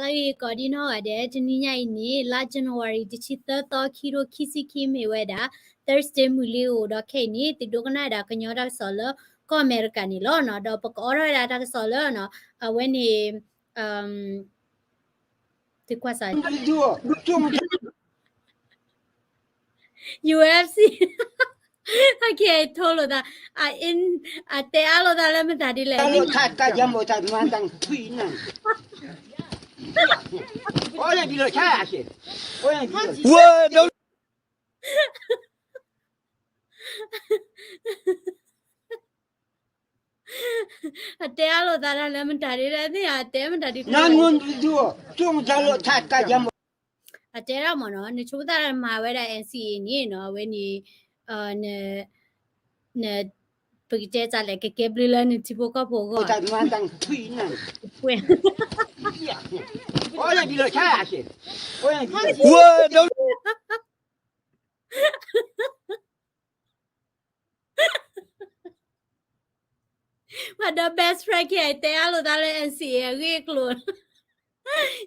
လၢဂ့ၤကိးဒံနီၢ်ဂၤဒဲး, တနံၤညါအံၤန့ၣ် လါ January တဆံသၢသီ ခံကထိခံဆံခံ မ့ၢ်ဝဲဒၣ် Thursday မုၢ်လံၤအိၣ်ဒီးခဲအံၤန့ၣ် သုဒိကနၣ်ဒၣ်ကညီတၢ်ကစီၣ်လၢကီၢ်အမဲရကၤန့ၣ်လီၤနီၤ. ဒီးပကအိးထီၣ်ဝဲဒၣ်တၢ်ကစီၣ်လၢနီၤ အဝဲန့ၣ် သုကွၢ်စး ယူအဲဖ်စံ အကဲထိလိာ်သး အအ့ အတဲအါလိာ်သးလၢမတၤဒ်လဲၣ် ဝဲ အတဲအါလိာ်သးဒၣ်လၢမတၤဒ်လဲၣ် အသ့ၣ်အတဲမတၤဒ်လဲၣ် အတဲဒၣ်မ့ၢ်နီၤ နဆိကမိၣ်သးမၤဝဲဒၣ် NCA န့ၣ်နီၤ အဝဲန့ၣ် န န ပကတဲတၢ်လဲၣ် ကကဲဘျုးလၢနထံဖိကီၢ်ဖိအဂီၢ် ပှၤဒီး best friend ခဲအံၤ တဲအါလိာ်သးလၢ NCA အဂ့ၢ်အကျိၤ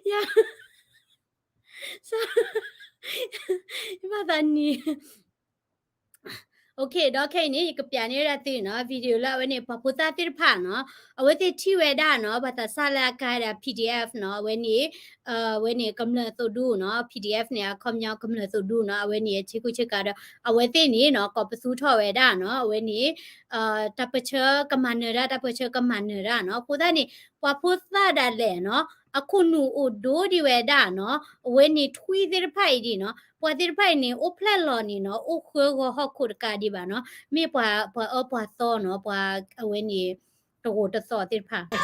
ယ ယဘၣ်သးနံၤ OK ဒီးခဲအံၤန့ၣ် ယကပျးန့ၢ်ဝဲဒၣ်သုနီၤ video လၢအဝဲန့ၣ် ပှၤဖိသၣ်သ့ၣ်တဖၣ်နီၤ အဝဲသ့ၣ်ထံၣ်ဝဲဒၣ်နီၤ ပှၤသးစၢ်လၢအကါဝဲဒၣ် PDF နီၤ အဝဲန့ၣ် အဝဲန့ၣ် ကမျၢၢ်သုးဒူနီၤ PDF န့ၣ် အခီပညီကမျၢၢ်သုးဒူနီၤ အဝဲန့ၣ် အထံကူဆ့ကၤဒီး အဝဲသ့ၣ်န့ၣ်နီၤ ကိးပသူထီၣ်ဝဲဒၣ်နီၤ အဝဲန့ၣ် တၢ်ပၢဆှၢကမၤနၢၤဒၣ် တၢ်ပၢဆှၢကမၤနၢၤဒၣ်နီၤ အဃိသတးန့ၣ် ပှၤဖိသၣ်ဒၣ်လဲာ်နီၤ အခိၣ်နူာ်အိၣ်ဒိဒံးဝဲဒၣ်နီၤ အဝဲန့ၣ်ထွံၣ်သ့ၣ်တဖၣ်အံၤဒံးနီၤ ပှၤသ့ၣ်တဖၣ်အံၤန့ၣ် အိၣ်ဖျဲၣ်လီၤန့ၣ်နီၤ အိၣ်ဃၢဂီၤဟီၣ်ခိၣ်တကးဒံးဘၣ်နီၤ မ့ၢ်ပှၤ ပှၤအၢပှၤသီနီၤ ပှၤအဝဲန့ၣ် တဂိာ်တသီၣ်သ့ၣ်တဖၣ် အီ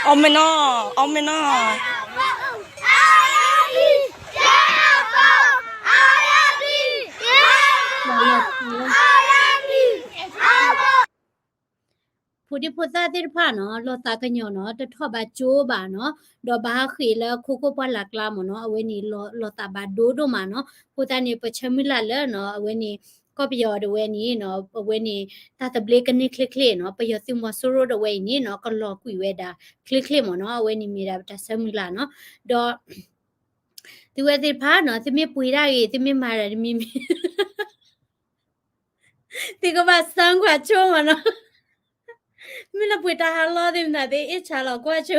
ၣ်မ့ၢ်နီၤ အီၣ်မ့ၢ်နီၤ ဖိဒံဖိသၣ်သ့ၣ်တဖၣ်နီၤ လီၤသးကညီၤနီၤ တထီၣ်ဘၣ်ကၠိဘၣ်နီၤ ဒီးဘၣ်ဟးဃ့ၢ်လၢခိခိၣ်ပှၢ်လၢ်ကျါမ့ၢ်နီၤ အဝဲန့ၣ် လီၤသးဘၣ်ဒိဒိၣ်မးနီၤ အဃိသတးန့ၣ် ပဆၢမုၢ်လၢ်လၢနီၤ အဝဲန့ၣ် ကီၢ်ပယီၤဒၣ်ဝဲန့ၣ်နီၤ အဝဲန့ၣ် တၢ်သဘျ့ကန့ၢ်ချ့ချ့နီၤ ပယီၤသုးမီၤစိရိၤဒၣ်ဝဲအံၤန့ၣ်နီၤ ကလီၤကွံာ်ဝဲဒၣ်ချ့ချ့မ့ၢ်နီၤ အဝဲန့ၣ်မ့ၢ်ဒၣ်ပတၢ်ဆၢမုၢ်လၢ်နီၤ ဒီး သုဝဲသ့ၣ်တဖၣ်နီၤ သုမ့ၢ်ပှ့ၤတၢ်ဂ့ၤ သုမ့ၢ်မၤတၢ်တမံၤမံၤ သုကဘၣ်စၢကွၢ်ဆိမ့ၢ်နီၤ မ့ၢ်လၢပှ့ၤတၢ်ဟးလီၤသ့ၣ်မနုၤသ့ၣ် အ့ၣ်ဆါလီၤကွၢ်ဆိ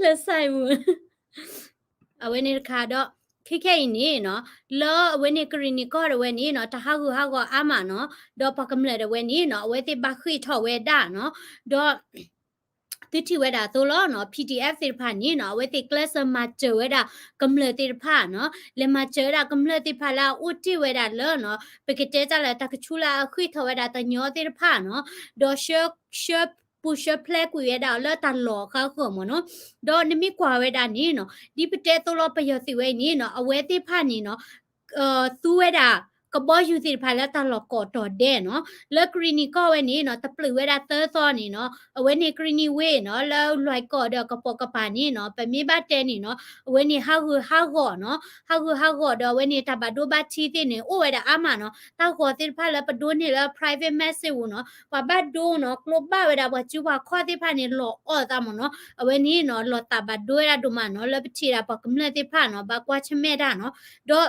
လၢစဲးပူၤ အဝဲန့ၣ်တခါဒီး ခဲခဲအံၤန့ၣ်နီၤ လၢအဝဲန့ၣ်ကရံၣ်နံၣ်ကီၢ်ဒၣ်ဝဲန့ၣ်နီၤ တၢ်ဟးဂူာ်ဟးဂီၤအါမးနီၤ ဒီးပှၤကမျၢၢ်ဒၣ်ဝဲန့ၣ်နီၤ အဝဲသ့ၣ်ဘၣ်ဃ့ၢ်ထီၣ်ဝဲဒၣ်နီၤ ဒီး သုထံၣ်ဝဲဒၣ်အသိးလီၤနီၤ PDF သ့ၣ်တဖၣ်န့ၣ်နီၤ အဝဲသ့ၣ်ကျဲးစၢးမၤစၢၤဝဲဒၣ်ကမျၢၢ်သ့ၣ်တဖၣ်နီၤ လဲၤမၤစၢၤဝဲဒၣ်ကမျၢၢ်သ့ၣ်တဖၣ်လၢအအိၣ်တ့ၢ်ဝဲဒၣ်လၢနီၤ ပကတဲတၢ်လၢတၢ်ကဆူလၢအဃ့ၢ်ထီၣ်ဝဲဒၣ်တညီသ့ၣ်တဖၣ်နီၤ ဒီးဆှၢ ဆှၢပူၤဆှၢဖျဲးကွံာ်ဝဲဒၣ်အီၤလၢတၢ်လီၢ်အဃၢၤမ့ၢ်နီၤ ဒီးနမ့ၢ်ကွၢ်ဝဲဒၣ်န့ၣ်နီၤ ဒ်ပတဲအသိးလီၤ ပယီၤသုးဝဲအံၤန့ၣ်နီၤ အဝဲသ့ၣ်တဖၣ်န့ၣ်နီၤ သူဝဲဒၣ် ကဘီယူၤသ့ၣ်တဖၣ်လၢတၢ်လီၢ်ကိးတီၤဒဲးနီၤ လၢကရံၣ်နံၣ်ကီၢ်ဝဲန့ၣ်နီၤ တပျုာ်ဝဲဒၣ်သၢသီန့ၣ်နီၤ အဝဲန့ၣ်ကရံၣ်နံၣ်ဝ့ၢ်နီၤ လၢလွဲၢ်ကီၢ်ဒီးကပိာ်ကပၤန့ၣ်နီၤ ပမ့ၢ်ဘၣ်တဲန့ၣ်နီၤ အဝဲန့ၣ်ဟးဂူာ်ဟးဂီၤနီၤ ဟးဂူာ်ဟးဂီၤဒီးအဝဲန့ၣ်တၢ်ဘၣ်ဒိဘၣ်ထံးသ့ၣ်န့ၣ် အိၣ်ဝဲဒၣ်အါမးနီၤ တၢ်ဂီၤသ့ၣ်တဖၣ်လၢပဒိန့ၢ်လၢ private message ပူၤနီၤ ပှၤဘၣ်ဒိနီၤ ကျိဘၣ်ဝဲဒၣ်ပှၤစုပှၤခီၣ်သ့ၣ်တဖၣ်န့ၣ် လီၤအီၣ်သးမ့ၢ်နီၤ အဝဲန့ၣ်နီၤ လီၤသးဘၣ်ဒိဝဲဒၣ်ဒိၣ်မးနီၤ လၢပထံၣ်ဒၣ်ပှၤကမျၢၢ်သ့ၣ်တဖၣ်နီၤ ဘၣ်ကွၢ်ဆၢၣ်မဲာ်တၢ်နီၤ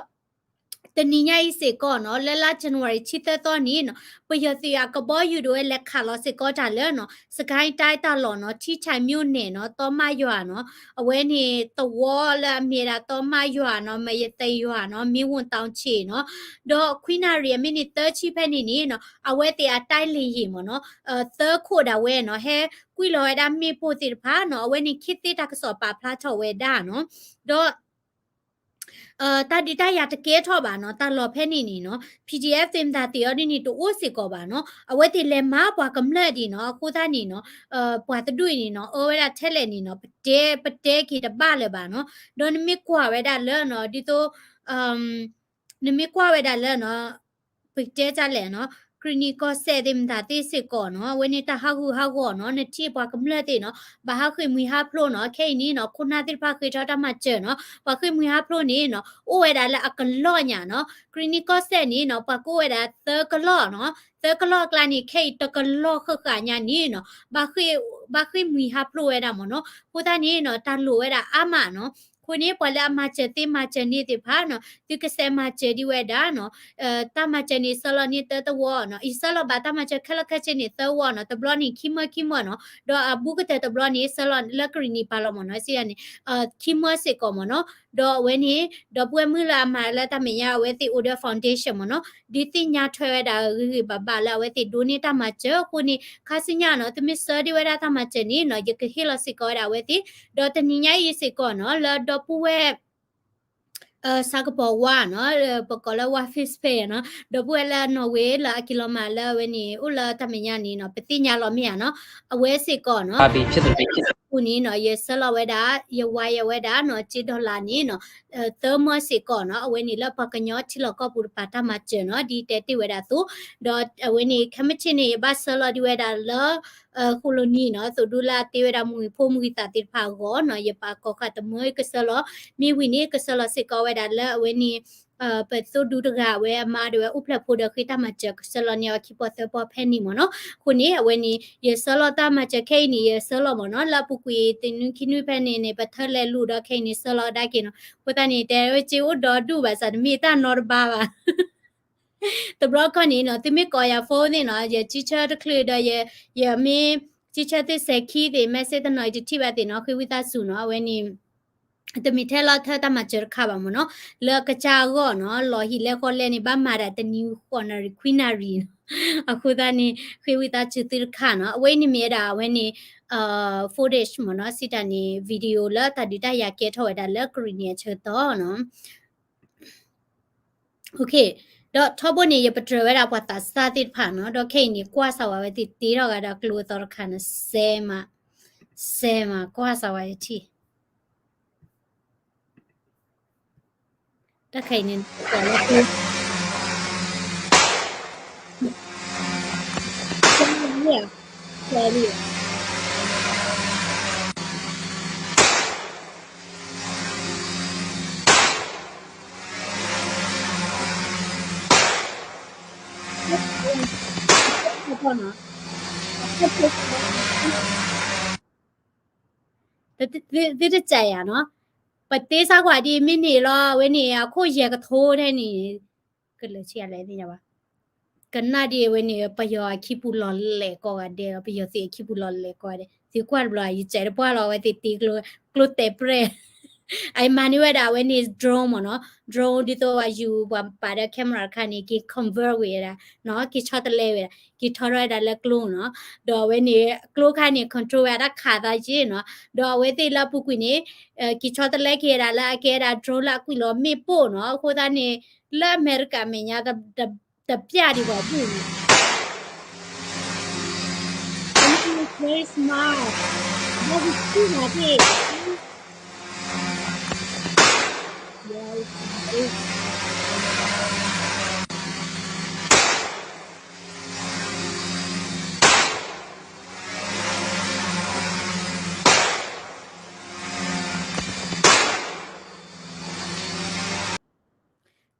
ဒီး တနံၤညါအံၤစ့ၢ်ကီးနီၤ လၢလါ January တဆံသၢသီန့ၣ်နီၤ ပယီၤသုးအကဘီယူၤဒၣ်ဝဲလဲၤခးလီၤစ့ၢ်ကီးတၢ်လၢနီၤ စကဲတၢ်လီၢ်နီၤ ထံဆဲးမၠိၣ်နဲၣ်နီၤ တီမၢ်ယွၤနီၤ အဝဲန့ၣ်သဝီလၢအမ့ၢ်ဒၣ်တီမၢ်ယွၤနီၤ မယသယွၤနီၤ မ့ၢ်ဝူၣ်တီဆ့ၣ်နီၤ ဒီးခွံနၣ်ရံၣ်အမ့ၢ်န့ၣ်သၢဆံဖဲန့ၣ်န့ၣ်နီၤ အဝဲသ့ၣ်အတၢ်လ့ၣ်ယံၤမ့ၢ်နီၤ သၢခိၣ်ဒၣ်ဝဲနီၤ ဟဲကွံာ်လီၤဝဲဒၣ်မ့ၣ်ပိၢ်သ့ၣ်တဖၣ်နီၤ အဝဲန့ၣ်ခ့သ့တၢ်ကစီၣ်ပာ်ဖျါထီၣ်ဝဲဒၣ်နီၤ ဒီး တၢ်ဒုးတၢ်ယၤတကဲထီၣ်ဘၣ်နီၤ တၢ်လီၢ်ဖဲန့ၣ်န့ၣ်နီၤ PDF သ့ၣ်မတၤသ့ၣ်အီၤဒ်န့ၣ်တအိၣ်စ့ၢ်ကီးဘၣ်နီၤ အဝဲသ့ၣ်လဲၤမၤပှၤကမျၢၢ်ဒံးနီၤ အဃိသတးန့ၣ်နီၤ ပှၤတဒူၣ်အံၤန့ၣ်နီၤ အၢဝဲဒၣ်ထဲလဲၣ်န့ၣ်နီၤ ပတဲ ပတဲက့ၤတဘၣ်လၢၤဘၣ်နီၤ ဒီးနမ့ၢ်ကွၢ်ဝဲဒၣ်လၢနီၤ ဒ်သိး နမ့ၢ်ကွၢ်ဝဲဒၣ်လၢနီၤ ပကတဲတၢ်လဲၣ်နီၤ ကရံၣ်နံၤကီၢ်စဲၣ်သ့ၣ်မတၤသ့ၣ်စ့ၢ်ကီးနီၤ, အဝဲန့ၣ်တၢ်ဟးဂူာ်ဟးဂီၤနီၤ, နထံၣ်ပှၤကမျၢၢ်သ့ၣ်နီၤ, ဘၣ်ဟးဃ့ၢ်မှံဟးဖျိးနီၤ, ခဲအံၤန့ၣ်နီၤ ခိၣ်နၢ်သ့ၣ်တဖၣ်ဃ့ထီၣ်တၢ်မၤစၢၤနီၤ, ပှၤဃ့ၢ်မှံဟးဖျိးန့ၣ်နီၤ အိၣ်ဝဲဒၣ်လၢအကလီၢ်ညါနီၤ, ကရံၣ်နံၤကီၢ်စဲၣ်န့ၣ်နီၤ ပှၤကအိၣ်ဝဲဒၣ်သၢကလီၢ်နီၤ, သၢကလီၢ်အကျါန့ၣ် ခဲအံၤတကလီၢ်ဃၣ်ဃၣ်ညါန့ၣ်နီၤ, ဘၣ်ဃ့ၢ် ဘၣ်ဃ့ၢ်မှံဟးဖျိးဝဲဒၣ်မ့ၢ်နီၤ, အဃိသတးန့ၣ်နီၤ တၢ်လိၣ်ဝဲဒၣ်အါမးနီၤ, အဃိန့ၣ် ပှၤလၢအမၤစၢၤသ့မၤစၢၤန့ၢ်သ့ၣ်တဖၣ်နီၤ သုကစဲးမၤစၢၤဒံးဝဲဒၣ်နီၤ, တၢ်မၤစၢၤန့ၣ် ဆှၢလီၤန့ၢ်သၢသဝီနီၤ, ယဆှၢလီၤဘၣ်တၢ်မၤစၢၤခဲလၢာ်ခဲဆ့န့ၣ် သၢဝီနီၤ, တဘျီန့ၣ် ခံမၢခံမၢနီၤ, ဒီးအဘူးကတၢၢ်တဘျီန့ၣ် ဆှၢလီၤလၢကရံၣ်နံၤပာ်လီၤမ့ၢ်နီၤ, စံးဒ်န့ၣ် ခံမၢစ့ၢ်ကီးမ့ၢ်နီၤ, ဒီးအဝဲန့ၣ် ဒီပုၢ်ဝဲၢ်မုၣ်လၢအမၤလၢတၢ်မဲာ်ညါအဝဲသ့ၣ်အိၣ်ဒီး foundation မ့ၢ်နီၤ, ဒုးသ့ၣ်ညါထွဲဝဲဒၣ်ဂ့ၤဂ့ၤဘၣ်ဘၣ်လၢအဝဲသ့ၣ်ဒိးန့ၢ်တၢ်မၤစၢၤအဃိန့ၣ် ခါဆူညါနီၤ သုမ့ၢ်ဆှၢဒံးဝဲဒၣ်တၢ်မၤစၢၤန့ၣ်နီၤ ယကဟ့ၣ်လီၤစ့ၢ်ကီးဝဲဒၣ်အဝဲသ့ၣ်, ဒီးတနံၤညါအံၤစ့ၢ်ကီးနီၤ လၢဒီပုၢ်ဝဲၢ် ဆၣ်ကပီၤဝါနီၤ, ပကိးလၢဝါ Fishpay နီၤ, ဒီပုၢ်ဝဲၢ်လၢ Norway လၢအက့ၤလီၤမၤလၢအဝဲန့ၣ် အိၣ်လၢတၢ်မဲာ်ညါန့ၣ်နီၤ ပသ့ၣ်ညါလီၤမ့ၢ်ဧါနီၤ, အဝဲစ့ၢ်ကီးနီၤ အပူၤန့ၣ်နီၤ ယဆှၢလီၤဝဲဒၣ် ယဝါယၤဝဲဒၣ်နီၤ ကၠ့ dollar န့ၣ်နီၤ သၢမၢစ့ၢ်ကီးနီၤ, အဝဲန့ၣ်လၢပှၤကညီထံလီၢ်ကီၢ်ပူၤတဖၣ်တၢ်မၤစၢၤနီၤ ဒ်တဲတ့ၢ်ဝဲဒၣ်အသိး, ဒီးအဝဲန့ၣ် ခဲမုၢ်ဆ့ၣ်န့ၣ် ယဘၣ်ဆှၢလီၤဒံးဝဲဒၣ်လၢ ဃိၣ်လိနံၤနီၤ သိးဒူလၢအတ့ဝဲဒၣ်မုၢ်ဂံၢ်ဖိမုၢ်ဂံၢ်သးသ့ၣ်တဖၣ်အဂီၢ်နီၤ ယပာ်ကိးဃာ်တမၢကဆှၢလီၤ, မ့ၢ်ဝံၤန့ၣ် ကဆှၢလီၤစ့ၢ်ကီးဝဲဒၣ်လၢအဝဲန့ၣ် ပသိၣ်ဒူတဂၤအဝဲအမါဒီးဝဲအိၣ်ဖျဲၣ်ဖိဒီးဃ့တၢ်မၤစၢၤ ကဆှၢလီၤန့ၢ်အီၤခံပီၢ်သၢပီၢ်ဖဲန့ၣ်မ့ၢ်နီၤ, အဃိန့ၣ် အဝဲန့ၣ် ယဆှၢလီၤတၢ်မၤစၢၤခဲအံၤန့ၣ် ယဆှၢလီၤမ့ၢ်နီၤ လၢအပူၤကွံာ်တနွံခံနွံဖဲန့ၣ်န့ၣ် ပထၢလဲၤလူၤဒီးခဲအံၤန့ၣ် ဆှၢလီၤကဒါက့ၤနီၤ, အဃိသတးန့ၣ် တဲဝဲကၠ့အိၣ်ဒီဒူၣ်ဘၣ်ဆၣ်တမ့ၢ်တၢ်နီတဘါဘၣ် တဘျီခီန့ၣ်နီၤ သုမ့ၢ်ကိးယၤ phone သ့ၣ်နီၤ ယကၠံဆၢတချုးဒီး ယမ့ၢ်ကၠံဆၢသ့ၣ်စဲၤခံသ့ၣ် message တနီၤအံၤတထံၣ်ဘၣ်သ့ၣ်နီၤ ဃ့ဝံသးစူၤနီၤ အဝဲန့ၣ် တမ့ၢ်ထဲလီၤထၢတၢ်မၤစၢၤတခါဘၣ်မ့ၢ်နီၤ, လၢကစၢ်အဂီၢ်နီၤ လီၤဟံၣ်လဲဃီလဲန့ၣ် ဘၣ်မၤဒၣ်တနံၤဃိးနၣ်ရံၣ် ခွံနၣ်ရံၣ်နီၤ, အဃိသတးန့ၣ် ဃ့ဝံသးစူၤသုတခါနီၤ အဝဲအံၤန့ၣ်မ့ၢ်ဝဲဒၣ်အဝဲန့ၣ် footage မ့ၢ်နီၤ စံးတၢ်န့ၣ် video လၢတၢ်ဒုးတၢ်ယၤကဲထီၣ်ဝဲဒၣ်လၢကရံၣ်နံၤအဆၢကတီၢ်နီၤ ဒီးထီဘိန့ၣ် ယပတြၢၤဝဲဒၣ်ပှၤသးစၢ်သ့ၣ်တဖၣ်နီၤ, ဒီးခဲအံၤန့ၣ် ကွၢ်စးဝဲသ့ၣ်တ့ထီၣ်ဂၤဒီးကျိသီတခါန့ၣ် စဲမး, စဲမး ကွၢ်စးဝဲယထံၣ်, တၢ်ခဲအံၤန့ၣ် သုတစဲးယၤနီၤ, ပတ့စါကွၢ်ဒ်မ့ၢ်န့ၣ်လီၤ, အဝဲန့ၣ် အခိၣ်ယဲၢ်ကထိထဲန့ၣ်, ကလၢာ်ဆံးအလဲၣ်သ့ၣ်ညါဘၣ်, ကနၣ်ဒ်အဝဲန့ၣ် ပယီၤအခံပူၤလီၤလဲၤကိးဂၤဒဲးလီၤ, ပယီၤသ့ၣ်အခံပူၤလီၤလဲၤကိးဂၤဒဲး, သုကွၢ်တဘျီ ယစဲးတပှၢ်လီၤ အဝဲသ့ၣ်တ့ကျိ, ကျိတဲာ်ပြဲၢ် အမၤန့ၢ်ဝဲဒၣ်အဝဲန့ၣ် drone မ့ၢ်နီၤ, drone ဒ်သိးအယူၤပှၤပာ်ဒီး camera တခါန့ၣ် က့ၤ convert ဝဲဒၣ်နီၤ, က့ၤဆီတလဲဝဲဒၣ်, က့ၤထီထီၣ်ဝဲဒၣ်လၢကျိနီၤ, ဒီးအဝဲန့ၣ် ကျိခါန့ၣ် control ဝဲဒၣ်တၢ်ခးသးယ့ၣ်နီၤ, ဒီးအဝဲသ့ၣ်လၢအပူၤကွံာ်န့ၣ် က့ၤဆီတလဲက့ၤဝဲဒၣ်လၢအကဲဝဲဒၣ် drone လၢအကွံာ်လီၤမ့ၣ်ပိၢ်နီၤ, အဃိသတးန့ၣ် လၢအမဲရကၤမဲာ်ညါ တပျၢ်ဒံးဘၣ်ဘူး very smart. Very smart.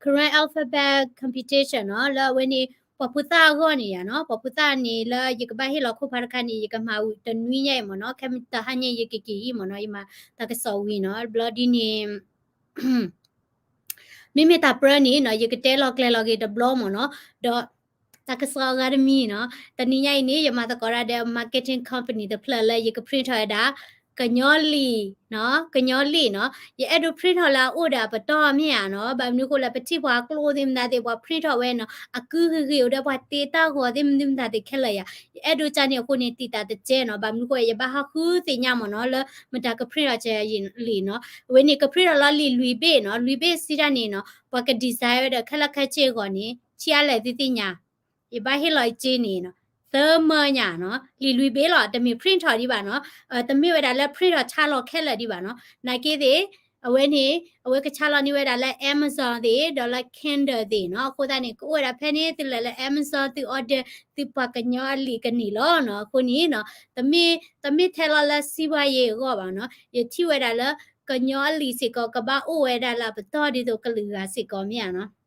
Karen Alphabet Competition နီၤ, လၢအဝဲန့ၣ် ပှၤဖိသၣ်အဂီၢ်န့ၣ်ယါနီၤ, ပှၤဖိသၣ်န့ၣ်လၢယကဘၣ်ဟ့ၣ်လီၤခိၣ်ဖးတခါန့ၣ် ယကမၤဝံၤတနွံညါအံၤမ့ၢ်နီၤ, ခဲမုၢ်တဟါညါအံၤ ယကက့ၤအံၤမ့ၢ်နီၤ, ယမၤတၢ်ကစီၣ်ဝံၤနီၤ, ဘျီဒ်န့ၣ် မ့မ့ၢ်တၢ်ပြၢန့ၣ်နီၤ, ယကတဲလီၤကျဲလီၤက့ၤတဘျီမ့ၢ်နီၤ, ဒီးတၢ်ကစီၣ်အဂၤတမံၤနီၤ, တနံၤညါအံၤန့ၣ် ယမၤသကိးတၢ်ဒီး marketing company တဖျၢၣ်လၢယက print ထီၣ်ဝဲဒၣ် ကညီလံာ်နီၤ, ကညီလံာ်နီၤ, ယအဲၣ်ဒိး print ထီၣ်လၢအအိၣ်ဒီးအပတီၢ်မ့ၢ်ဧါနီၤ, ဘၣ်မနုၤဃိလၢပထံၣ်ပှၤကျိသ့ၣ်မနုၤသ့ၣ် ပှၤ print ထီၣ်ဝဲနီၤ, အကုဂ့ၤဂ့ၤအိၣ်ဒီးပှၤတ့တၢ်ဂီၤသ့ၣ်မနုၤမနုၤသ့ၣ်ခဲလၢာ်ယါ, ယအဲၣ်ဒိးကန့ၣ်အဃိန့ၣ် တံာ်တာ်တကဲနီၤ, ဘၣ်မနုၤဃိ ယဘၣ်ဟးဃုသ့ၣ်ညါမ့ၢ်နီၤ, လၢမတၤက print ထီၣ်ကဲယလံာ်နီၤ, အဝဲန့ၣ် က print ထီၣ်လီၤလံာ်လွံၢ်ဘ့ၣ်နီၤ, လွံၢ်ဘ့ၣ်စံးတၢ်န့ၣ်နီၤ, ပှၤက design ဝဲဒီးခဲလၢာ်ခဲဆ့အဂီၢ်န့ၣ် ဆံးအါလဲၣ်သုသ့ၣ်ညါ ယဘၣ်ဟ့ၣ်လီၤအက့န့ၣ်နီၤ, သၢမၢညါနီၤ, လံာ်လွံၢ်ဘ့ၣ်လီၤ, တမ့ၢ် print ထီၣ်ဒံးဘၣ်နီၤ, တမ့ၢ်ဝဲဒၣ်လၢ print ထီၣ်ဆါလီၤခဲလၢာ်ဒံးဘၣ်နီၤ, နာ်က့သ့ၣ် အဝဲန့ၣ် အဝဲကဆါလီၤန့ၢ်ဝဲဒၣ်လၢ Amazon သ့ၣ် ဒီးလၢ Kindle သ့ၣ်နီၤ. အဃိသတးန့ၣ် ကအိၣ်ဝဲဒၣ်ဖဲန့ၣ် သုလဲၤလၢ Amazon သု order သုပှၤကညီအလံာ်ကန့ၢ်လီၤနီၤ. အဃိန့ၣ်နီၤ တမ့ၢ်ထဲလီၤလၢစံးဘၣ်ယဲအဂီၢ်ဘၣ်နီၤ. ယထံၣ်ဝဲဒၣ်လၢ ကညီအလံာ်စ့ၢ်ကီး ကဘၣ်အိၣ်ဝဲဒၣ်လၢအပတီၢ်ဒ်သိးကလုာ်ဂၤစ့ၢ်ကီးမ့ၢ်ဧါနီၤ.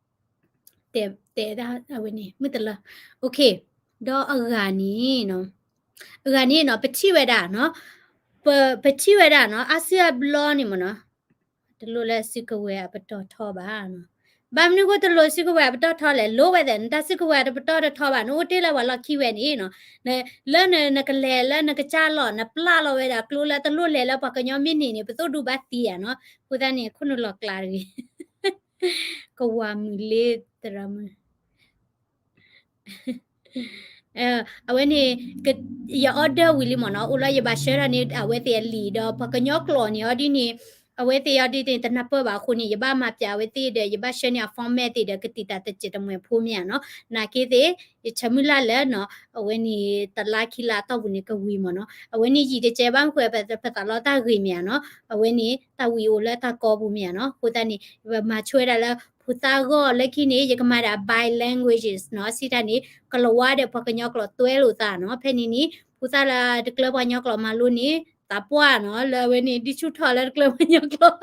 တဲ တဲဒၣ်အဝဲန့ၣ် မုၢ်တလၢ ဒီးအဂၤန့ၣ် အဂၤန့ၣ်နီၤ ပထံၣ်ဝဲဒၣ်နီၤ ပ ပထံၣ်ဝဲဒၣ်နီၤ အါစုအါဘျီန့ၣ်မ့ၢ်နီၤ တလိၣ်လၢစုကဝဲၤအပတီၢ်ထီဘၣ်နီၤ. ဘၣ်မနုၤဃိတလိၣ်စုကဝဲၤအပတီၢ်ထီလဲၣ်, လိၣ်ဝဲသ့ၣ် နတၢ်စုကဝဲၤတပတီၢ်တထီဘၣ်, နအိၣ်တ့ၢ်လၢပှၤလီၢ်ခံဝဲန့ၣ်နီၤ, လၢနကလဲၤလၢနကစၢ်လီၢ် နပျၢ်လီၤဝဲဒၣ်ကျိလၢတလိၣ်လဲၤလၢပှၤကညီမ့ၢ်န့ၢ်န့ၣ် ပသိၣ်ဒူဘၣ်သံဧါနီၤ, အဃိသတးန့ၣ် ခိၣ်နူာ်လီၤကျးတဂ့ၤ ကဝၤမုၣ်လ့သရၣ်မုၣ် အဝဲန့ၣ် ယ order ဝံၤလံမ့ၢ်နီၤ, အိၣ်လၢယဘၣ်ဆှၢထီၣ်န့ၢ်အဝဲသ့ၣ်အလံာ်ဒီး ပှၤကညီကျိာ်န့ၣ်အီၤဒ်န့ၣ်, အဝဲသ့ၣ်အီၤဒ်န့ၣ် တနၢ်ပၢၢ်ဘၣ်အဃိန့ၣ် ယဘၣ်မၤပၠးအဝဲသ့ၣ်ဒီး ယဘၣ်ဆှၢန့ၢ်အ format သ့ၣ်ဒီး ကတံာ်တာ်တစဲးတမှဲၤဖိမ့ၢ်ဧါနီၤ, နာ်က့သ့ၣ် ယဆၢမုၢ်လၢ်လၢနီၤ, အဝဲန့ၣ် တလါခံလါအတီၢ်ပူၤန့ၣ် ကဝံၤမ့ၢ်နီၤ, အဝဲန့ၣ်ယံာ်တကဲဘၣ်မ့ၢ်ဃိ ပသးလီတၢ်ဂ့ၤမ့ၢ်ဧါနီၤ, အဝဲန့ၣ် တၢ်ဝံၤအိၣ်လၢတၢ်ကီပူၤမ့ၢ်ဧါနီၤ, အဃိသတးန့ၣ် ယမၤဆိဝဲဒၣ်လၢ ဖိသၣ်ဂီၢ်လၢခံန့ၣ် ယကမၤဒၣ် bi languages နီၤ, စံးတၢ်န့ၣ် ကလၤဝါဒီးပှၤကညီကျိာ်တွဲလိာ်သးနီၤ, ဖဲန့ၣ်န့ၣ် ဖိသၣ်လၢတကျၢၤပှၤကညီကျိာ်မၤလိန့ၢ် သးပှၢ်နီၤ, လၢအဝဲန့ၣ် ဒ်ဆူၣ်ထီၣ်လၢတကျၢၤပှၤကညီကျိာ်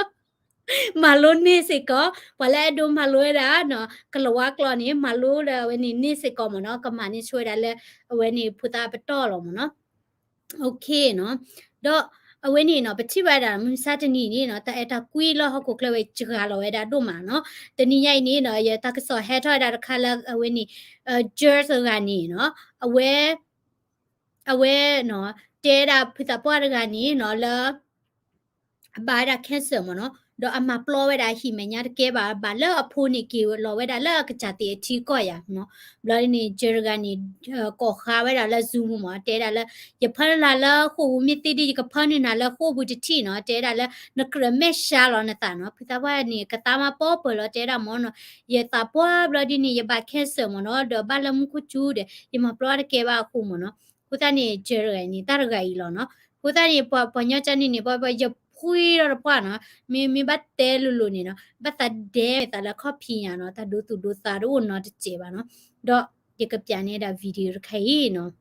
မၤလိန့ၢ်စ့ၢ်ကီး, ပှၤလၢအဲၣ်ဒိးမၤလိဝဲဒၣ်နီၤ, ကလၤဝါကျိာ်န့ၣ် မၤလိဒီးအဝဲန့ၣ်န့ၢ်စ့ၢ်ကီးမ့ၢ်နီၤ, ကမၤန့ၢ်ဆိဝဲဒၣ်လၢ အဝဲန့ၣ်ဖိသၣ်အပတီၢ်လီၤမ့ၢ်နီၤ. Okay နီၤ, ဒီးအဝဲန့ၣ်နီၤ ပထံၣ်ဝဲဒၣ်မုၢ်မဆါတနံၤန့ၣ်နီၤ, တၢ်အဲၣ်တၢ်ကွံလၢဟီၣ်ခိၣ်ချၢဝဲစှၤလီၤဝဲဒၣ်ဒိၣ်မးနီၤ, တနံၤညါအံၤန့ၣ်နီၤ ယတၢ်ကစီၣ်ဟဲထီၣ်ဝဲဒၣ်တခါလၢအဝဲန့ၣ် George တဂၤန့ၣ်နီၤ, အဝဲ အဝဲနီၤ တဲဒၣ်ဖုသးပှၢ်တဂၤန့ၣ်နီၤ လၢ အဘၣ်ဝဲဒၣ် cancer မ့ၢ်နီၤ, ဒီးအမၤပျီဝဲဒၣ်ဟံၣ်မဲာ်ညါတကဲဘၣ်, ဘၣ်လၢအဖိန့ၣ်က့ၤလီၤဝဲဒၣ်လၢအကစၢ်သ့ၣ်အထံကီၢ်ယၤနီၤ, ဘျီန့ၣ် George တဂၤန့ၣ် ကိးဃါဝဲဒၣ်လၢ Zoom မ့ၢ် တဲဒၣ်လၢ ယဖၢနုာ်နၤလၢဃိာ်ပူၤမ့ၢ်သ့ဒီး ယကဖၢနုာ်နၤလၢဃိာ်ပူၤတထံၣ်နီၤ, တဲဒၣ်လၢ နကြၢးမဲာ်ဆှးလီၤနသးနီၤ, ဖုသးပှၢ်န့ၣ် ကသါမါပီပၢၢ်လီၤ တဲဒၣ်မ့ၢ်နီၤ, ယသးပှၢ်ဘျီဒ်န့ၣ် ယဘၣ် cancer မ့ၢ်နီၤ, ဒီးဘၣ်လၢမူခိၣ်စူၤဒီး ယမၤပျီတကဲဘၣ်အဃိမ့ၢ်နီၤ, အဃိသတးန့ၣ် George တဂၤအံၤန့ၣ် တၢ်တဂၤအံၤလီၤနီၤ, အဃိသတးန့ၣ် ပှၤညီကၢ်န့ၣ်န့ၣ် ပှၤ ယဖှံထီၣ်တပှၢ်နီၤ, မ့ၢ် မ့ၢ်ဘၣ်တဲလိၤလိၤန့ၣ်နီၤ, ဘၣ်သးဒဲမဲာ်သးလၢခီၣ်ဖံးညါနီၤ, တၢ်ဒိသူၣ်ဒိသးတအိၣ်နီတစဲးဘၣ်နီၤ, ဒီးယကပၠးန့ၢ်ဒၣ် video တခါအံၤနီၤ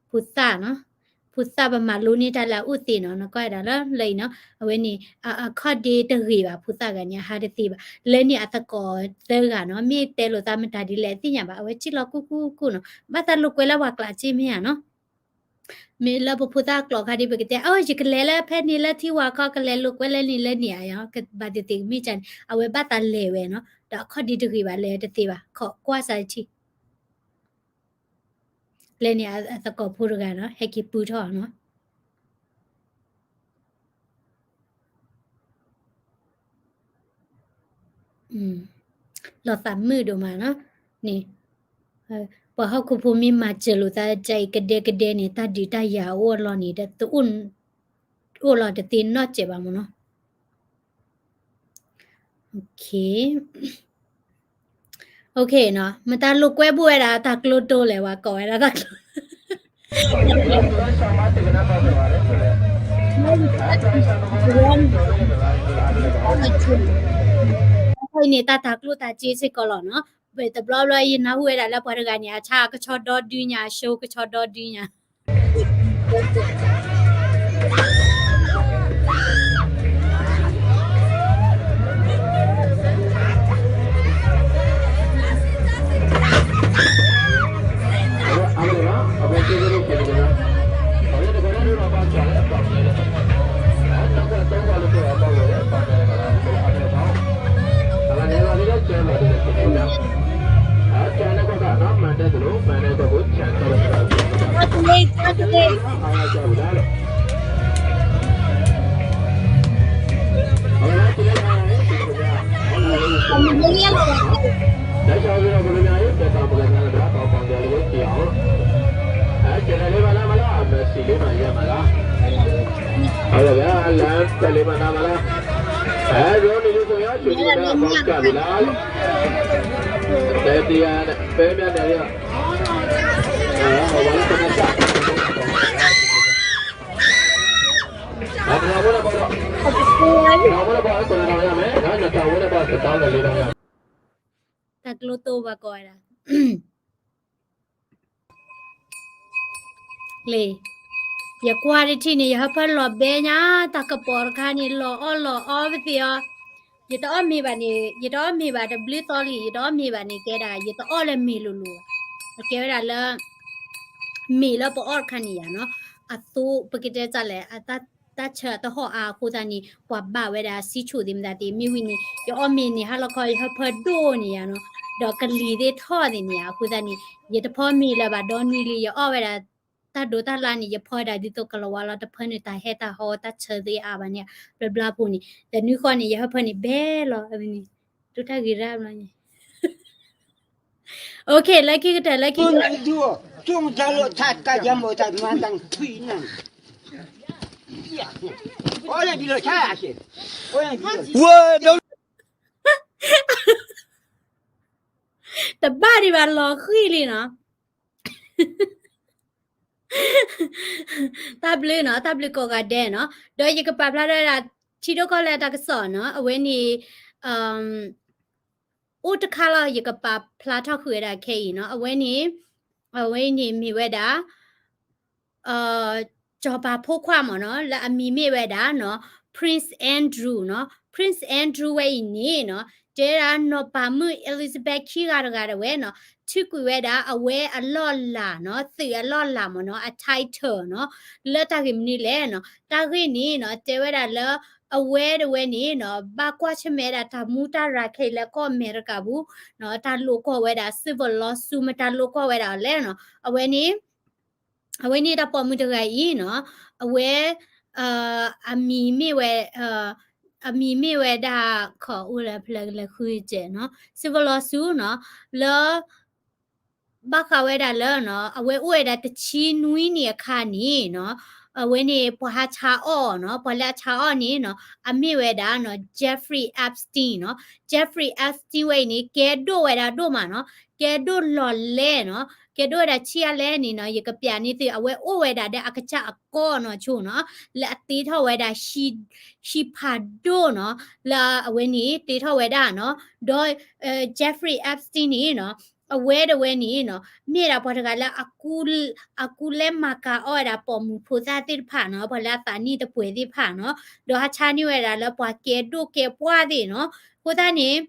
ဖိသၣ်နီၤ, ဖိသၣ်ပမၤလိန့ၢ်တၢ်လၢအအိၣ်သ့နီၤ, နကွၢ်ဒၣ်လၢလၢအံၤနီၤ, အဝဲန့ၣ် အခီၣ်ဒ့တဂ့ၤဘၣ်, ဖိသၣ်ဂၤန့ၣ် အဟးတသ့ဘၣ်, လဲန့ၣ်အသကိးသၢဂၤနီၤ, မ့ၢ်တဲလိာ်သးမတၤဒ်လဲၣ်အသ့ၣ်ညါဘၣ်, အဝဲစံၣ်လီၤကူၣ်ကူၣ်ကူၣ်နီၤ, ဘၣ်သးလိာ်ကွဲလၢပှၤကျးစ့မ့ၢ်ဧါနီၤ မ့ၢ်လၢပဖိသၣ်ကျိာ်ခါဒ်ပကတဲ, အိ ယကလဲၤလၢဖဲန့ၣ်လၢထံဝၤခီ ကလဲၤလိာ်ကွဲလၢန့ၣ်လၢန့ၣ်ဧါ, ဘၣ်သ့ၣ်သ့ၣ်မ့ၢ်ကန့ၣ် အဝဲဘၣ်သးလဲၤဝဲနီၤ, ဒီးအခီၣ်ဒ့တဂ့ၤဘၣ် လဲၤတသ့ဘၣ်, ခိးကွၢ်စၢ်တထံၣ် လဲန့ၣ်အသကိးဖိတဂၤနီၤ, ဟဲက့ၤပုၢ်ထီၣ်နီၤ, လီၤသးမုာ်ဒိၣ်မးနီၤ, န့ၣ် ပှၤဟီၣ်ခိၣ်ဖိမ့ၢ်မၤစၢၤလိာ်သးကအံၤကဒဲကဒဲန့ၣ် တၢ်ဒုးတၢ်ယၤအိၣ်အလီၢ်န့ၣ် တအိၣ် အိၣ်လီၤတသ့နီတစဲးဘၣ်မ့ၢ်နီၤ. Okay, okay နီၤ, မတၤလိာ်ကွဲဘိၣ်ဝဲဒၣ်တၢ်ကျိတိလဲၣ် ဝဲကိးဝဲဒၣ်တၢ်ကျိ န့ၣ်တၢ်တၤကျိၣ်တၤစ့စ့ၢ်ကီးလီၤနီၤ, ဘၣ်တဘျီဘျီယနၢ်ဟူဝဲဒၣ်လၢပှၤတဂၤန့ၣ် အဆၣ်ကဆီဒီဒုညါ အရှိကဆီဒီဒုညါ တၢ်ကျိတိၢ်ဘၣ်ကိးဝဲဒၣ် လံ, ယကွၢ်တထံၣ်န့ၣ် ယဟၢဖၢလီၤဘဲညါ တၢ်ကပီၤတခါန့ၣ် လီၤအီၣ်လီၤအီပသ့ၣ်အီၤ, ယတအီၣ်မ့ၤဘၣ်န့ၣ် ယတအီၣ်မ့ၤဘၣ်တဘျုးသီလံ ယတအီၣ်မ့ၤဘၣ်န့ၣ် ကဲဒၣ် ယတအီၣ်လၢမ့ၤလိၤလိၤ, အကဲဝဲဒၣ်လၢ မ့ၤလၢပအီၣ်တခါန့ၣ်ယါနီၤ, အသိ ပကတဲတၢ်လဲၣ် တၢ်ဆၢတဟီၣ်အါအဃိသတးန့ၣ် ပှၤဘၣ်ဝဲဒၣ်စံၣ်ဆိၣ်သ့ၣ်မတၤသ့ၣ် မ့ၢ်ဝံၤန့ၣ် ယအီၣ်မ့ၤန့ၣ် ဟါလီၤခီ ယဟၢဖၢဒိၣ်န့ၣ်ယါနီၤ, ဒီးကလံၤသ့ၣ်ထီၣ်သ့ၣ်န့ၣ်ယါ အဃိသတးန့ၣ် ယတဖီမ့ၤလၢၤဘၣ်ဒီနွံလံ ယအီၣ်ဝဲဒၣ် တၢ်ဒိးတၢ်လါန့ၣ် ယဖီဝဲဒၣ်ဒ်သိးကလီၤဝါလီၤ တဖၢနုာ်တၢ်ဟဲတၢ်ဟီတၢ်ဆၢသ့ၣ်အါဘၣ်န့ၣ် ဘျီဘျီဖိန့ၣ် တနွံဃီန့ၣ် ယဟၢဖၢန့ၣ်ဘဲလီၤန့ၣ် တိၢ်တၢ်ဂ့ၤရၣ်ဘျီန့ၣ် လၢခံကတၢၢ်လၢခံ တဘၣ်ဒံးဘၣ်လီၤဃံၤလံနီၤ, တၢ်ဘျုးနီၤ တၢ်ဘျုးကိးဂၤဒဲးနီၤ, ဒီးယကပာ်ဖျါထီၣ်ဝဲဒၣ် ထံဒိၣ်ကီၢ်လဲၢ်တၢ်ကစီၣ်နီၤ အဝဲန့ၣ် အိၣ်တခါလီၤ ယကပာ်ဖျါထီၣ်ဃုာ်ဝဲဒၣ်ခဲအံၤနီၤ, အဝဲန့ၣ် အဝဲန့ၣ်မ့ၢ်ဝဲဒၣ် စီၤပၤဖိခွါမ့ၢ်နီၤ လၢအမံၤမ့ၢ်ဝဲဒၣ်နီၤ Prince Andrew နီၤ, Prince Andrew ဝဲအံၤန့ၣ်နီၤ တဲဒၣ်နီၢ်ပၤမုၣ် Elizabeth ခံဂၤတဂၤတဝဲနီၤ ထုးကွံာ်ဝဲဒၣ်အဝဲအလီၢ်လၤနီၤ သုးအလီၢ်လၤမ့ၢ်နီၤ အ title နီၤ လၢတၢ်ဂ့ၢ်မနုၤလဲၣ်နီၤ တၢ်ဂ့ၢ်န့ၣ်နီၤ တဲဝဲဒၣ်လၢ အဝဲတဝဲန့ၣ်နီၤ ဘၣ်ကွၢ်ဆၢၣ်မဲာ်ဒၣ်တၢ်မူတၢ်ရၤခဲအံၤလၢကီၢ်အမဲရကၤပူၤ တၢ်လိာ်ကွီၢ်ဝဲဒၣ် civil lawsuit မ့ၢ်တၢ်လိာ်ကွီၢ်ဝဲဒၣ်လဲၣ်နီၤ အဝဲန့ၣ် အဝဲန့ၣ်တၢ်ပိာ်မုၣ်တဂၤအံၤနီၤ အဝဲ အမံၤမ့ၢ်ဝဲ အမံၤမ့ၢ်ဝဲဒၣ် ခီအိၣ်လၢဖဲလဲၣ်လဲၤဃုကဲးနီၤ civil lawsuit နီၤ လၢ ဘၣ်ဃးဝဲဒၣ်လၢနီၤ အဝဲအိၣ်ဝဲဒၣ်တဆံနွံနံၣ်အခါန့ၣ်နီၤ အဝဲန့ၣ် ပှၤဟးဆါအီၣ်နီၤ ပှၤလၢအဆါအီၣ်န့ၣ်နီၤ အမ့ၢ်ဝဲဒၣ်နီၤ Jeffrey Epstein နီၤ Jeffrey Epstein ဝဲအံၤန့ၣ် ကဲဒိၣ်ဝဲဒၣ်ဒိၣ်မးနီၤ ကဲဒိၣ်လီၤလဲၣ်နီၤ ကဲဒိၣ်ဝဲဒၣ်ဆံးအါလဲၣ်န့ၣ်နီၤ ယကပျးန့ၢ်သု အဝဲအိၣ်ဝဲဒၣ်ဒီးအကစၢ်အကီၢ်နီၤဆိနီၤ လၢအတ့ထီၣ်ဝဲဒၣ် ဟံၣ်ဖးဒိၣ်နီၤ လၢအဝဲန့ၣ်တ့ထီၣ်ဝဲဒၣ်နီၤ ဒီး Jeffrey Epstein န့ၣ်နီၤ အဝဲတဝဲန့ၣ်နီၤ မ့ၢ်ဒၣ်ပှၤတဂၤလၢ အကူလဲမၤကၤအီၣ်ဝဲဒၣ်ပိာ်မုၣ်ဖိသၣ်သ့ၣ်တဖၣ်နီၤ ပှၤလၢအသးနံၣ်တပှဲၤသ့ၣ်တဖၣ်နီၤ ဒီးဟးဆါန့ၢ်ဝဲဒၣ်လၢပှၤကဲဒိၣ်ကဲပှၢ်သ့ၣ်နီၤ အဃိသတးန့ၣ်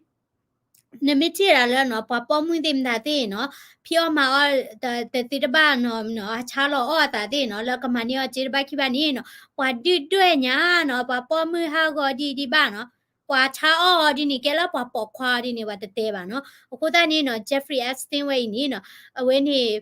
နမ့ၢ်ထံၣ်ဒၣ်လၢနီၤ ပှၤပိာ်မုၣ်သ့ၣ်မတၤသ့ၣ်နီၤ ဖံးအီၣ်မၤအီၣ်တသ့တဘၣ်နီၤ ဟးဆါလီၤအီၣ်အသးသ့ၣ်နီၤ လၢကမၤန့ၢ်အီၣ်စ့တဘၣ်ခံဘၣ်န့ၣ်နီၤ ပှၤဒုၣ်ဒွဲၣ်ညါနီၤ ပှၤပိာ်မုၣ်ဟးဂီၤဒ်ဒံးဘၣ်နီၤ ပှၤဆါအီၣ်အီၤဒ်န့ၣ် ကဲလၢပှၤပိာ်ခွါအီၤဒ်န့ၣ် ပှၤတတဲဘၣ်နီၤ အဃိသတးန့ၣ်နီၤ Jeffrey Epstein ဝဲအံၤန့ၣ်နီၤ အဝဲန့ၣ်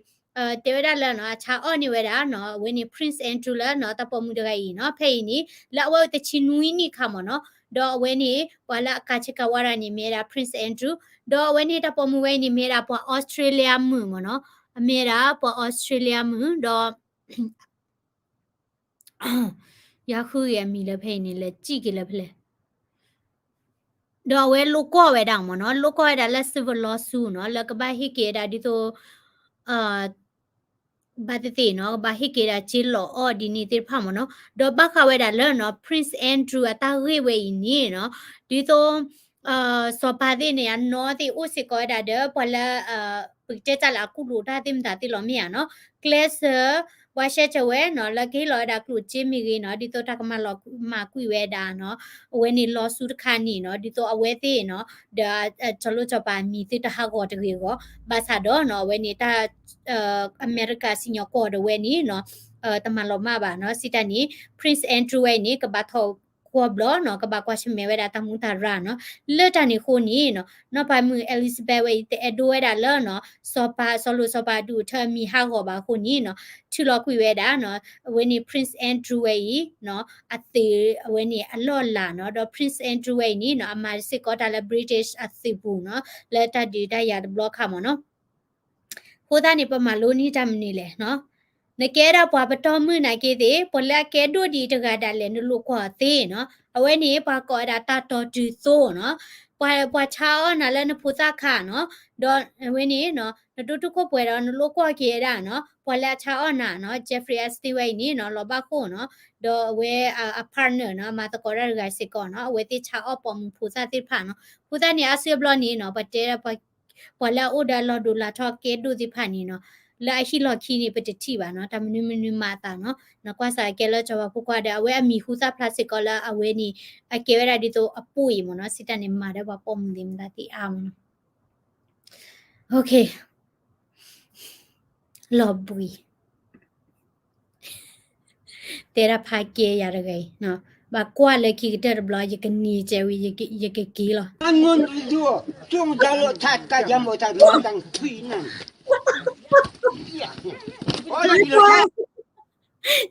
တဲဝဲဒၣ်လၢနီၤ အဆါအီၣ်န့ၢ်ဝဲဒၣ်နီၤ အဝဲန့ၣ် Prince Andrew လၢနီၤ တၢ်ပိာ်မုၣ်တဂၤအံၤနီၤ ဖဲအံၤန့ၣ် လၢအဝဲအိၣ်တဆံနွံနံၣ်အခါမ့ၢ်နီၤ ဒီးအဝဲန့ၣ် ပှၤလၢအကၤဆ့ကၤဝါဒၣ်န့ၣ် မ့ၢ်ဝဲဒၣ် Prince Andrew ဒီးအဝဲန့ၣ်တၢ်ပိာ်မုၣ်ဝဲအံၤန့ၣ် မ့ၢ်ဝဲဒၣ်ပှၤအီစထြ့လယါမုၣ်မ့ၢ်နီၤ အမ့ၢ်ဝဲဒၣ်ပှၤအီစထြ့လယါမုၣ် ဒီး ယဃုဂ့ၤအမံၤလၢဖဲအံၤန့ၣ် လဲၤစံၣ်က့ၤလၢဖဲလဲၣ် ဒီးအဝဲလိာ်ကွီၢ်ဝဲဒၣ်မ့ၢ်နီၤ လိာ်ကွီၢ်ဝဲဒၣ်လၢ civil lawsuit နီၤ လၢကဘၣ်ဟ့ၣ်က့ၤဝဲဒၣ်ဒ်သိး ဘၣ်သ့ၣ်သ့ၣ်နီၤ ကဘၣ်ဟ့ၣ်က့ၤဒၣ်စ့လီၤအီၣ်ဒ်န့ၣ်သ့ၣ်တဖၣ်မ့ၢ်နီၤ ဒီးဘၣ်ဃးဝဲဒၣ်လၢနီၤ Prince Andrew အတၢ်ဂ့ၢ်ဝဲအံၤန့ၣ်နီၤ ဒ်သိး စီၤပၤသ့ၣ်န့ၣ် အနီၢ်သ့ၣ်အိၣ်စ့ၢ်ကီးဝဲဒၣ်ဒီး ပှၤလၢ ပကတဲတၢ်လၢအကူၣ်လိာ်တၢ်သ့ၣ်မတၤသ့ၣ်လီၤမ့ၢ်ဧါနီၤ ကျဲးစၢး ပှၤရှဲစၢၤဝဲနီၤ လၢကဟ့ၣ်လီၤဝဲဒၣ်ကျိၣ်စ့မ့ၢ်ဂ့ၤနီၤ ဒ်သိးတၢ်ကမၤလီၤမၢ်ကွံာ်ဝဲဒၣ်နီၤ အဝဲန့ၣ် lawsuit တခါန့ၣ်နီၤ ဒ်သိးအဝဲသ့ၣ်နီၤ ဒီး စီၤလိၣ်စီၤပၤအမံၤသုတဟးဂီၤတဂ့ၤအဂီၢ် ဘၣ်ဆၣ်ဒီးနီၤ အဝဲန့ၣ်တၢ် အမဲရကၤစံၣ်ညီၣ်ကွီၢ်ဒီးဝဲန့ၣ်နီၤ တမၤလီၤမၢ်ဘၣ်နီၤ စံးတၢ်န့ၣ် Prince Andrew ဝဲအံၤန့ၣ် ကဘၣ်ထီၣ်ကွီၢ်ဘျီနီၤ ကဘၣ်ကွၢ်ဆၢၣ်မဲာ်ဝဲဒၣ်တၢ်မူတၢ်ရၢ်နီၤ လၢတၢ်န့ၣ်အဃိန့ၣ်နီၤ နီၢ်ပၤမုၣ် Elizabeth ဝဲအံၤ တအဲၣ်ဒိးဝဲဒၣ်လၢနီၤ စီၤပၤ စီၤလိၣ်စီၤပၤအဒူၣ်အထၢအမံၤဟးဂီၤဘၣ်အဃိန့ၣ်နီၤ ထုးလီၤကွံာ်ဝဲဒၣ်နီၤ အဝဲန့ၣ် Prince Andrew ဝဲအံၤနီၤ အသုးအဝဲန့ၣ်အလီၢ်လၤနီၤ ဒီး Prince Andrew ဝဲအံၤန့ၣ်နီၤ အမၤစ့ၢ်ကီးတၢ်လၢ British အသုးပူၤနီၤ လၢတၢ်ဒုးတၢ်ယၤတဘျီခါမ့ၢ်နီၤ အဃိသတးန့ၣ် ပမၤလိန့ၢ်တၢ်မနုၤလဲၣ်နီၤ နကဲဒၣ်ပှၤပတီၢ်မုၣ်နာ်က့သ့ၣ် ပှၤလၢအကဲဒိၣ်ဒံးတဂၤဒၣ်လဲာ် နလိာ်ကွီၢ်သ့နီၤ အဝဲန့ၣ် ပှၤကိးဝဲဒၣ်တၢ်တီတုၤသိနီၤ ပှၤဆါအီၣ်နၤလၢနဖိသၣ်ခါနီၤ, ဒီးအဝဲန့ၣ်နီၤ နဒိၣ်တုာ်ခိၣ်ပှဲၤဒီးနလိၣ်ကွီၢ်က့ၤဝဲဒၣ်နီၤ, ပှၤလၢအဆါအီၣ်နၤနီၤ Jeffrey Epstein ဝဲအံၤန့ၣ်နီၤ လီၤဘၣ်ဃိၣ်နီၤ, ဒီးအဝဲအ partner နီၤ အမၤသကိးတၢ်တဂၤစ့ၢ်ကီးနီၤ အဝဲသ့ၣ်ဆါအီၣ်ပိာ်မုၣ်ဖိသၣ်သ့ၣ်တဖၣ်နီၤ, ဖိသၣ်န့ၣ် အါစုအါဘျီန့ၣ်နီၤ ပှၤတဲ ပှၤလၢအအိၣ်ဒီးအလီၢ်ဒိၣ်လၢ်ထီၣ်ကဲဒိၣ်သ့ၣ်တဖၣ်န့ၣ်နီၤ, လၢအဟံၣ်လီၢ်ခံန့ၣ် ပတထံၣ်ဘၣ်နီၤ, တၢ်မနုၤမနုၤမၤအသးနီၤ, နကွၢ်စးကဲလၢစီၤပၤဖိခွါဒီး အဝဲအမံၤဟူသၣ်ဖျါစ့ၢ်ကီးလၢအဝဲန့ၣ် အကဲဝဲဒၣ်ဒ်သိးအပူၣ်အံၤမ့ၢ်နီၤ, စံးတၢ်န့ၣ်မၤဒီးပှၤပိာ်မုၣ်သ့ၣ်မတၤသ့ၣ်အါမ့ၢ်နီၤ, လီၤဘှံး တဲဒၣ်ဖးကဲယၤတဂၤအံၤ, ဘၣ်ကွၢ်လၢခံကတၢၢ်တဘျီ ယကနံၤကဲဝံၤ ယကက့ၤလီၤ.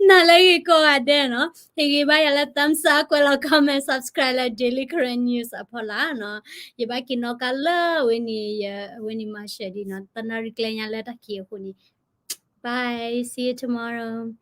နၤလၢဂ့ၤကိးဂၤဒဲးနီၤ, ဟ့ၣ်ဂံၢ်ဘါယၤလၢ thumbs up ကွဲးလီၤ comment subscribe လၢ Daily Karen News အဖီလာ်နီၤ, ယဘၣ်က့ၤနီၣ်ကါလၢအဝဲန့ၣ် အဝဲန့ၣ် Marshall ဒံးနီၤ, တနၣ်ရံၣ်ကျဲညါလၢတၢ်ခံးအဃိန့ၣ် Bye, see you tomorrow.